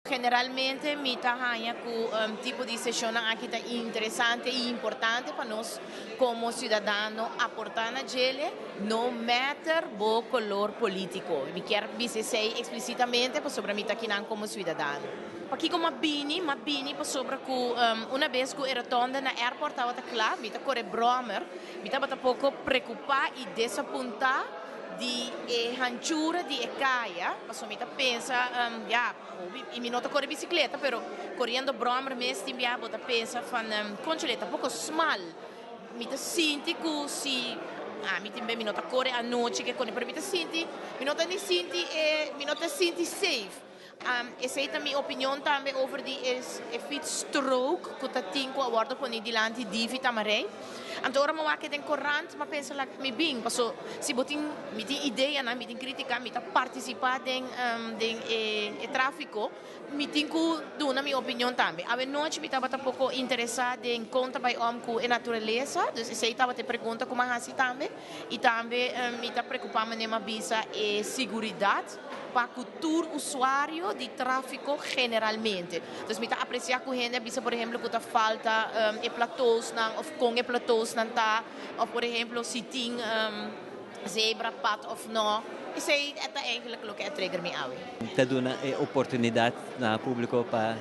Generalmente mi ta haña ku tipo di seshonnan aki ta interesante i importante pa nos komo siudadano aportá na djele, no matter bo kolor polítiko. Mi kier bisa esei eksplisitamente pasobra mi ta akinan komo siudadano. Pakiko m'a bini? M'a bini pasobra ku una bes ku e rotonda na airport tabata kla, mi ta kore bròmer, mi tabata poko preokupá i desapuntá di e hanchura di e kaya, pasobra mi ta pensa, ya, hopi, i mi no ta kore bisikleta, pero koriendo bròmer mes tin bia bo ta pensa van, kónchale, ta poko smal. Mi ta sinti ku si, ami tin be mi no ta kore anochi ke kone, pero mi ta sinti, mi no ta ni sinti e, mi no ta sinti safe. Esei ta mi opinion tambe over di e fietsstrook ku ta tin ku a wòrdu poni dilanti Divi Tamarijn. Anto ora mi wak den korant mi a pensa laga mi bin paso si bo tin mi tin ideanan, mi tin kritika, mi ta partisipá den den e tráfiko, mi tin ku duna mi opinion tambe. Awenochi mi tabata poko interesá den kon ta bai om ku e naturalesa, dus esei tabata e pregunta ku mi a hasi tambe. I tambe mi ta preokupá manera mi a bisa e siguridat pa ku tur usuario di tráfiko generalmente. Dus mi ta apresiá ku hende a bisa por ehemplo ku ta falta e platosnan òf kon e platosnan ta òf por ehemplo si tin zebrapad òf no. Esei ta eigenlijk loke a trigger mi awe. Ta duna e oportunidat na públiko pa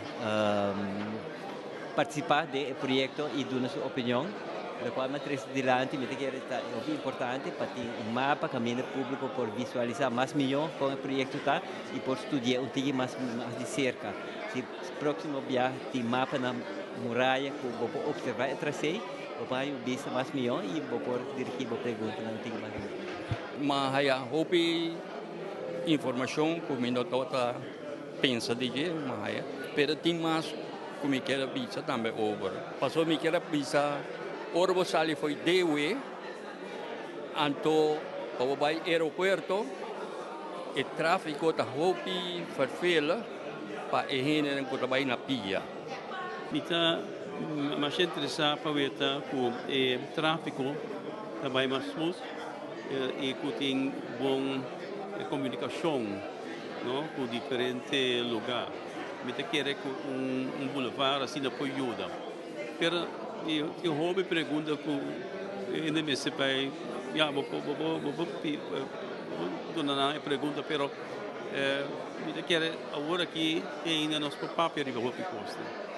partisipá den e proyekto i duna su opinion. Lokual mi a trese dilanti mi ta kere ta hopi importante pa tin un mapa kaminda públiko por visualisá mas mihó kon e proyekto ta i por studi'é un tiki mas mas di serka. Si próksimo biaha tin mapa na muraya ku bo por opservá e trasé, bo por haña un bista mas mihó i bo por dirigí bo preguntanan un tiki mas mihó. Mi a haya hopi informashon ku mi no tabata pensa di dje, mi a haya, pero tin mas ku mi kier a bisa tambe over. Pasobra mi kier a bisa ora bo sali fo'i DW anto pa bo bai aeropuerto e trafiko ta hopi fervela pa e hendenan ku ta bai na pia. Mi ta masha interesá pa weta ku e tráfiko ta bai mas smooth i ku tin bon komunikashon no ku diferente lugá. Mi ta kere ku un boulevard asina por yuda. Pero tin hopi pregunta ku hende mester bai, ya bo por bo por duna nan e pregunta pero mi ta kere awor aki ainda nos por papia riba hopi kos.